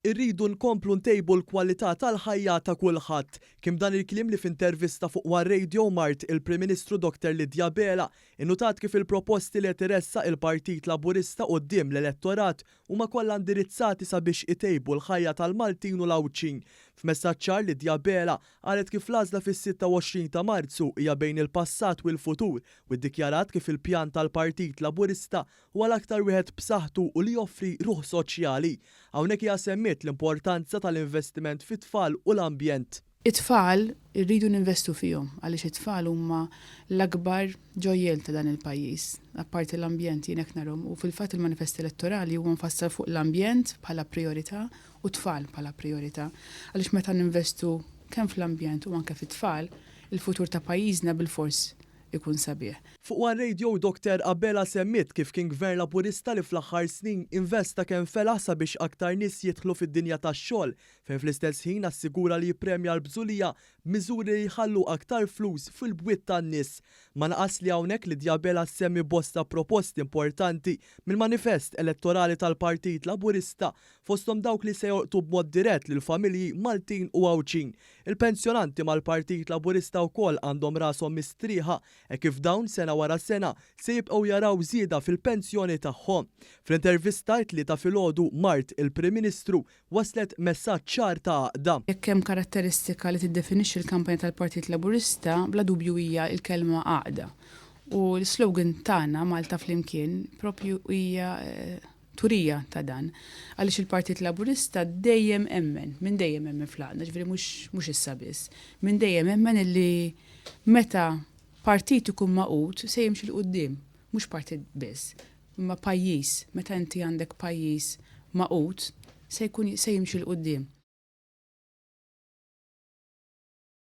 Irridu nkomplu ntejbu l-kwalità tal-ħajja ta' kulħadd. Kien b'dan il-kliem li f'intervista fuq One Radio mart il-Prim Ministru Dr Lydia Abela innutat kif il-proposti li qed iressaq il-Partit Laburista quddiem l-elettorat huma kollha indirizzati sabiex itejbu l-ħajja tal-Maltin u l-Għawdxin. F'messaġġ ċar Lydia Abela qalet kif l-għażla fis-26 ta' Marzu hija bejn il-passat u l-futur u ddikjarat kif il-pjan tal-Partit Laburista huwa l-aktar wieħed b'saħħtu u li joffri ruħ soċjali. Hawnhekk hija semmiet l-importanza tal-investiment fit-tfal u l-ambjent. It-tfal irridu ninvestu fihom għaliex it-tfal huma l-akbar ġojjel ta' dan il-pajjiż. Apparti l-ambjent jien hekk narhom u fil-fatt il-manifest elettorali huwa mfassal fuq l-ambjent bħala prijorità u t-tfal bħala prijorità. Għaliex meta ninvestu kemm fl-ambjent u anke fit-tfal, il-futur ta' pajjiżna bilfors ikun sabiħ. Fuq One Radio Doctor Abela semmiet kif kien Gvern Laburista li fl-aħħar snin investa kemm felaħ sabiex aktar nies jidħlu fid-dinja tax-xogħol, fejn fl-istess ħin assigura li jippremja l-bżulija b'miżuri li jħallu aktar flus fil-bwiet tan-nies. Ma naqas li hawnhekk Lydia Abela ssemmi bosta proposti importanti mill-manifest elettorali tal-Partit Laburista fosthom dawk li se jolqtu b'mod dirett lill-familji Maltin u Għawdxin. Il-pensjonanti mal-Partit Laburista wkoll għandhom rashom mistrieħa hekk kif dawn sena wara sena se jibqgħu jaraw żieda fil-pensjoni tagħhom. Fl-intervista it-Tlieta filgħodu mart il-Prim Ministru wasslet messaġġ ċar ta' għaqda. Jekk hemm karatteristika li tiddefinixxi l-kampanja tal-Partit Laburista, bla dubju hija l-kelma għaqda. U l-slogan tagħna, Malta Flimkien, propju hija turija ta' dan. Għaliex il-Partit Laburista dejjem emmen, minn dejjem emmen fl-għaqda, ġifieri mhux issa biss, minn dejjem emmen illi meta partit ikun magħqud se jimxi 'l quddiem, mhux partit biss, imma pajjiż, meta inti għandek pajjiż magħqud se jkun se jimxi 'l quddiem.